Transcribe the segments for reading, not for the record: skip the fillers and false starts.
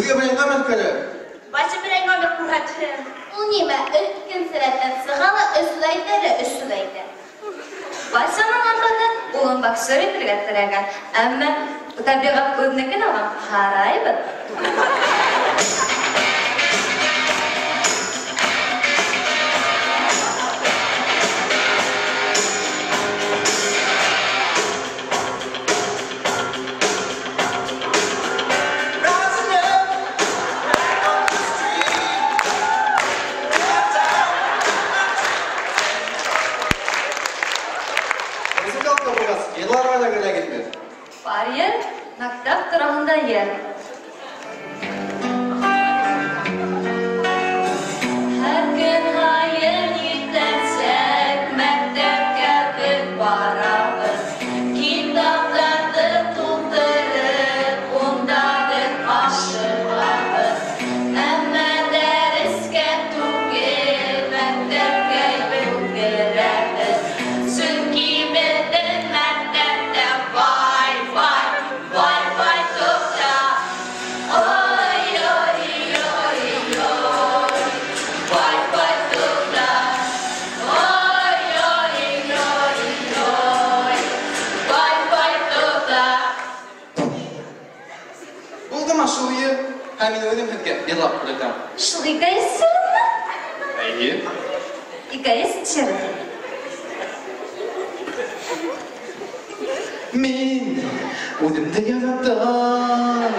Беҙгә берәй номер кәрәк. Вася берәй номер күрһәтһен. Ул нимә, икенсе рәттән сыға ла, өс сүҙ әйтә лә, өс сүҙ әйтә. Васяның атаһы улын боксер итергә теләгән, әммә тәбиғәт үҙенекен алған. Ҡарайбыҙ. Бар ер, мәктәп тураһында ер. Һәр көн һайын иртәнсәк мәктәпкә беҙ барабыҙ. Китаптарҙы тултырып, унда беҙ ашығабыҙ. Әммә дәрескә түгел, мәктәпкә йүгерәбеҙ. Сөнки беҙҙең мәктәптә бай, бай, бай, бай туҡта. Ой, ой, ой, ой, бай, бай туҡта. Ой, ой, ой, ой, бай, бай туҡта. Булдымы шул йыр? Һәм мин үҙем һеҙгә йырлап күрһәтәм. Шул икәйһеме? Эйе. Икәйһе төшөрҙө. Мин үҙемде яратам,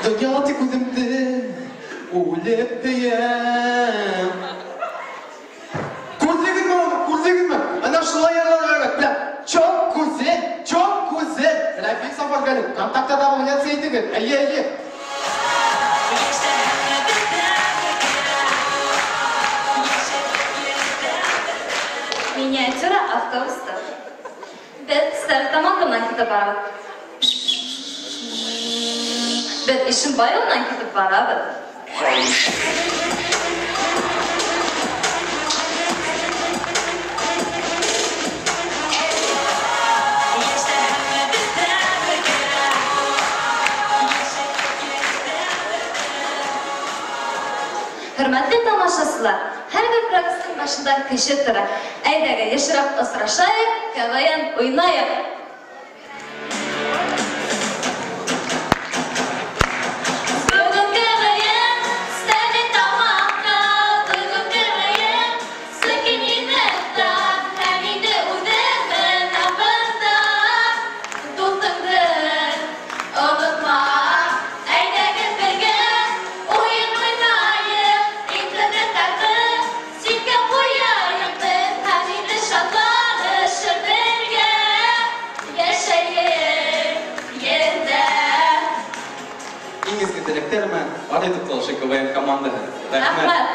донъяла тик үҙемде үлеп һөйәм. Күрҙегеҙме уны, күрҙегеҙме? Ана шулай йырларға кәрәк. Бля, çok güzel, çok güzel. Рәфик Сафаргалин, контактта добавляться итегеҙ. Эйе, эйе. Миниатюра автобуста. Беҙ Стәрлетамаҡ менән китеп барабыҙ. Беҙ Ишембай менән китеп барабыҙ. Хөрмәтле тамашасылар, һәр бер прогресстың башында кеше тора. Әйҙәгеҙ, йышыраҡ осрашайыҡ, КВН уйнайыҡ. Бөгөн КВН, Стәрлетамаҡта, бөгөн КВН, сөнки минәттә, һәм инде үҙем менән бында. Дуҫыңды онотма, әйҙәгеҙ бергә уйын уйнайыҡ, интернеттарҙы ситкә ҡуяйыҡ беҙ, һәм инде шатланышып бергә йәшәйек ерҙә. Иң изге теләктәр менән бар итеп торған КВН командаһы. Рәхмәт. Рәхмәт.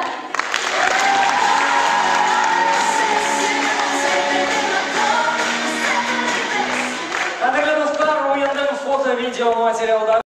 Ҡәҙерле дуҫтар, уйындың фото-видео материалдары